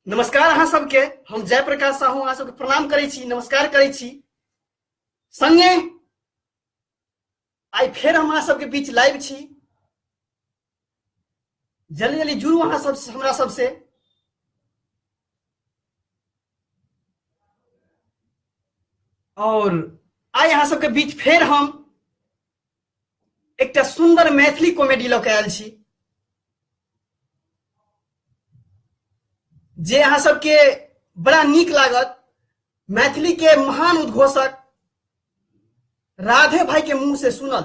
नमस्कार अहाँ सबके, हम जयप्रकाश साहू अहाँ सबके प्रणाम करै छी, नमस्कार करै छी। संगे आइ फेर हम अहाँ सबके बीच लाइव छी। जल्दी जल्दी जुड़ू अहाँ सब हमरा सबसे। और आइ अहाँ सबके बीच फेर हम एकटा सुंदर मैथिली कॉमेडी लऽ के आयल छी, जे अहाँ सबके बड़ा नीक लागत। मैथिली के महान उद्घोषक राधे भाई के मुंह से सुनल,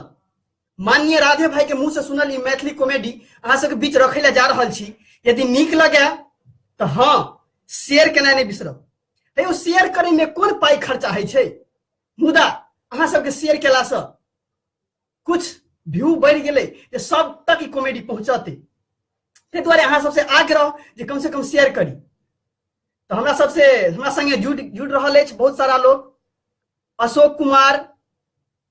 माननीय राधे भाई के मुंह से सुनल ई मैथिली कॉमेडी अहाँ सबके बीच रखै लए जा रहल छी। यदि नीक लगे तऽ हाँ, शेयर केनाइ नहि बिसरब। हे शेयर करै में कोन पाई खर्चा होइ छै, मुदा अहाँ सबके शेयर केलासँ कुछ व्यू बढ़ि गेलै जे सब तक ई कॉमेडी पहुँचतै। ताहि दुआरे अहाँ सबसे आग्रह जे कम से कम शेयर करी। तऽ हमरा सबसे हमरा संगे जुड़ जुड़ रहल अछि बहुत सारा लोग। अशोक कुमार,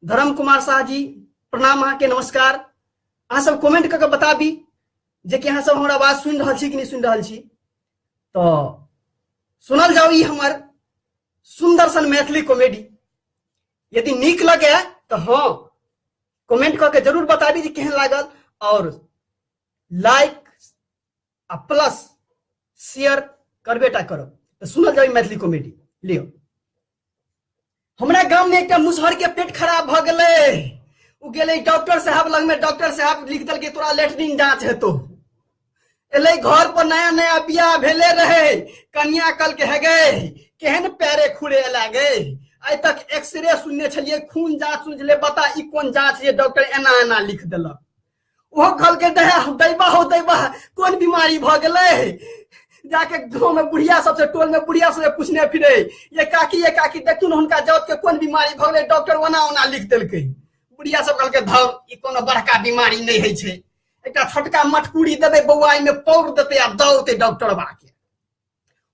धर्म कुमार शाह जी, प्रणाम अहाँके, नमस्कार। अहाँ सब कमेंट कऽ के बताबी जे कि अहाँ सब हमर आवाज सुनि रहल छी कि नहि सुनि रहल छी। तऽ सुनल जाउ ई हमर सुंदर सन मैथिली कॉमेडी। यदि नीक लगे तऽ हाँ, कमेंट कऽ के जरूर बताबी जे केहन लागल, और लाइक आ प्लस शेयर करबे टा करब। तऽ सुनल जाउ ई मैथिली कॉमेडी। लियौ, हमरा गाम में एकटा मुसहर के पेट खराब भऽ गेलै। ओ गेलै डॉक्टर साहब लग में, डॉक्टर साहब लिख देलकै तोरा लेटरिन जांच हेतौ। एलै घर पर, नया नया बियाह भेले रहे, कनिया कहलकै हे गे केहन पैरे खुरे लागे, आइ तक एक्सरे सुनने छलियै, खून जांच सुनने छलियै, बता ई कोन जांच जे डॉक्टर एना एना लिख देलक। ओहो कहलकै दैबा हो दैबा, कोन बीमारी भऽ गेलै। जाके गाँव में बुढ़िया सबसे, टोल में बुढ़िया सबसे पूछने फिरे, ये काकी ये काकी देखू ने हुनका जात के कोन बीमारी भऽ गेलै, डॉक्टर ओना ओना लिख देलकै। बुढ़िया सब कहलकै धौ ई कोनो बड़का बीमारी नहि होइ छै, एकटा छोटका मटकुरी देबै बौआ, एहिमे पौर देतै आ दऽ औतै डॉक्टरबा के।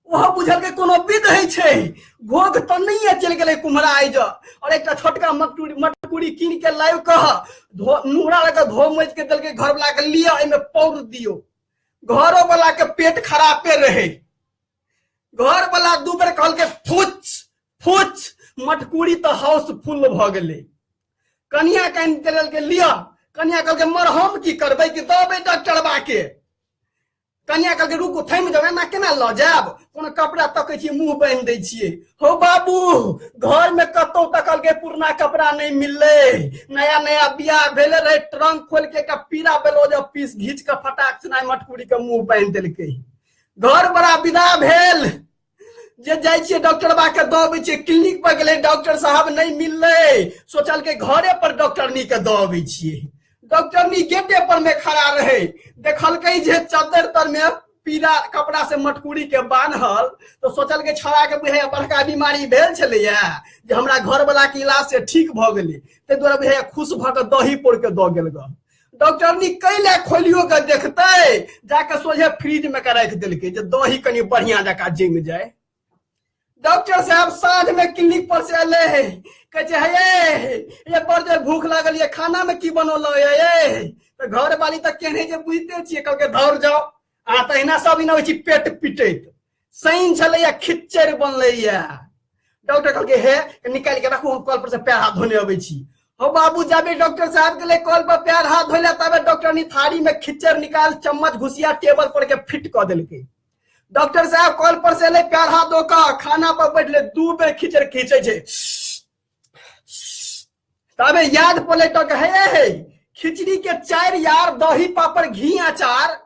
ओहो बुझलकै कोनो विध होइ छै, घोघ तऽ नहिये चलि गेलै कुम्हरा आइ और एकटा छोटका मटकुरी मटकुरी कीन के लाबि कऽ धो नुहरा लऽ कऽ धो मजि के देलकै घरवला के, लिअ एहिमे पौर दियौ। घरो वाला के पेट खराबे रहे, घर वाला दू बेर कहलकै फुच फुच, मटकुरी तऽ हाउसफुल भऽ गेलै। कनिया कनि देलकै लिअ, कनिया कहलकै मर हम की करबै कि दबै डॉक्टरबा के। कनिया कहलकै रुकू थमि जाउ, एना केना लऽ जायब, कोनो कपड़ा तकै छियै मुँह बान्हि दै छियै। हौ बाबू घर में कतौ तकलकै पुरना कपड़ा नहि मिललै, नया नया बियाह भेले रहे, ट्रंक खोलि के एकटा पीला ब्लाउज पीस घीच के फटाक से मटकुरी के मुँह बान्हि देलकै। घर बड़ा विदा भेल, जे जाइ छियै डॉक्टर बा के दऽ अबै छियै, क्लिनिक पर गेलै डॉक्टर साहब नहि मिललै, सोचलकै घरे पर डॉक्टरनी के दऽ अबै छियै। डॉक्टरनी गेटे पर में खड़ा रहे, देखलकै जे चद्दर तर में पीला कपड़ा से मटकुरी के बान्हल, तो सोचलकै छौड़ा के बुझाइया बड़का बीमारी भेल छलैया जे हमरा घर वाला के इलाज से ठीक भऽ गेलै, ताहि दुआरे बुझाइया खुश भऽ कऽ दही पौर के दऽ गेल गऽ। डॉक्टरनी कैले खोलियो के देखतै, जाके सोझे फ्रिज में के राखि देलकै जे दही कनि बढ़िया जकाँ जमि जाय। डॉक्टर साहब साँझ में क्लिनिक पर से एले है, कहै छै हे ये बड़ जोर भूख लागल ये, खाना में की बनौलहुँ ये, ये तऽ घर वाली तऽ केहने जे बुझिते छियै, कहलकै धौर जाओ आ तहिना सब दिन अबै छी पेट पिटैत, सैन छलैया खिच्चड़ बनलैया। डॉक्टर कहलकै हे निकालि के राखू, हम कल पर से पैर हाथ धोने अबै छी। हो बाबू जाबे डॉक्टर साहब गेलै कल पर पैर हाथ धोले, तबे डॉक्टर नी थारी में खिच्चड़ निकाल चम्मच घुसिया टेबल पर के फिट कऽ देलकै। डॉक्टर साहब कल पर से एलै पैर हाथ धो कऽ खाना पर बैठले, दू बेर खिच्चड़ खींचै छै, तबे याद पड़लै तो हे हे खिचड़ी के 4 यार दही पापड़ घी अचार,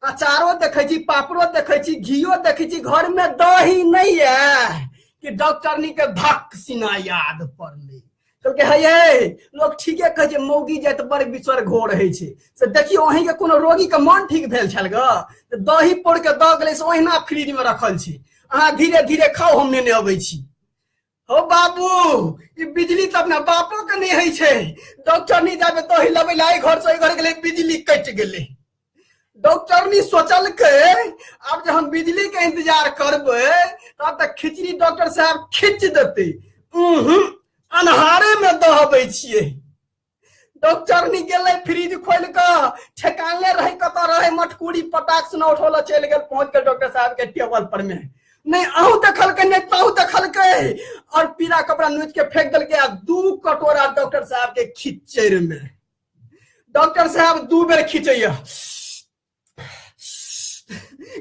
अचारो देखै छी पापड़ो देखै छी घियो देखै छी, घर में दही नहीं है कि डॉक्टरनी के धक सीना याद पड़लै। कहलकै हे ये लोग ठीके कहै छै मौगी जाय तऽ बड़ बिचर घोर होइ छै, से देखियौ अहीं के कोनो रोगी के मन ठीक भेल छल ग, दही पौर के दऽ गेलै से ओहिना फ्रिज में रखल छै, अहाँ धीरे धीरे खाउ हम नेने अबै छी। हो बाबू ई बिजली तऽ अपना बापो के नहि होइ छै, डॉक्टरनी जाबे दही लबै लए घर से घर गेलै बिजली कटि गेलै। डॉक्टरनी सोचलकै आब जे हम बिजली के इंतजार करबै तब तऽ खिचड़ी डॉक्टर साहब खींच देतै, अन्हारे में दहबै छियै। डॉक्टरनी गेलै फ्रिज खोलि कऽ, ठेकानले रहै कतऽ रहै मटकूरी, पटाक सुना उठौला चलि गेल, पहुँच गेल डॉक्टर साहब के टेबल पर में। नहीं अहूँ देखलकै नहीं तहूँ देखलकै, और पीला कपड़ा नोच के फेंक देलकै आ 2 कटोरा डॉक्टर साहब के खिचड़ में। डॉक्टर साहब 2 बेर खिचैया,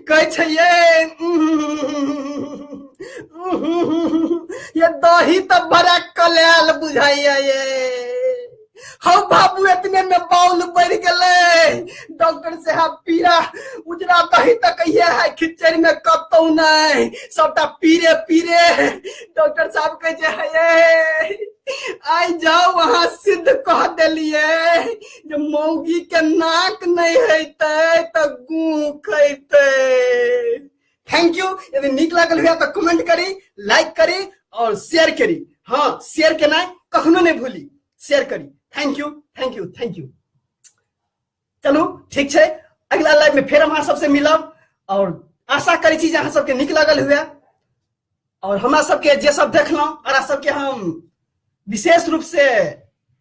कहै छै ये दही तऽ बड़ा कलायल बुझाइया ये। हौ बाबू एतने में बाउल बढ़ गेलै। डॉक्टर साहब पीरा उजरा दही तऽ कहिए है खिचड़ी में कतौ नहीं, सबटा पीरे पीरे। डॉक्टर साहब कहै छै हे आइ जाओ अहाँ सिद्ध कह देलियै जे मौगी के नाक नहीं हेतै तऽ गूं खैतै। Thank you. यदि नीक लागल हुए तऽ कमेंट करी, लाइक करी और शेयर करी। हाँ, शेयर केनाइ कखनो नहीं भूली, शेयर करी। Thank you, thank you, thank you. चलू ठीक छै, अगला लाइव में फेर हम अहाँ सबसे मिलब और आशा करै छी जे अहाँ सबके नीक लागल हुए। और हमरा सबके जे सब देखलहुँ ओकरा सबके हम विशेष रूप से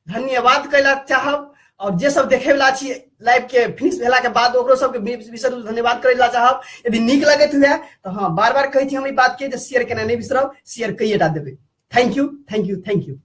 धन्यवाद कैला चाहब। और जे सब देखे वाला छी लाइव के फिनिश भेला के बाद ओकरो सबके विशेष रूप से धन्यवाद करे ला चाहब। यदि नीक लगैत हुए तो हाँ, बार बार कहै छी हम ई बात के जे शेयर केना नहीं बिसरब, शेयर कइएटा देबै। Thank you, thank you, thank you.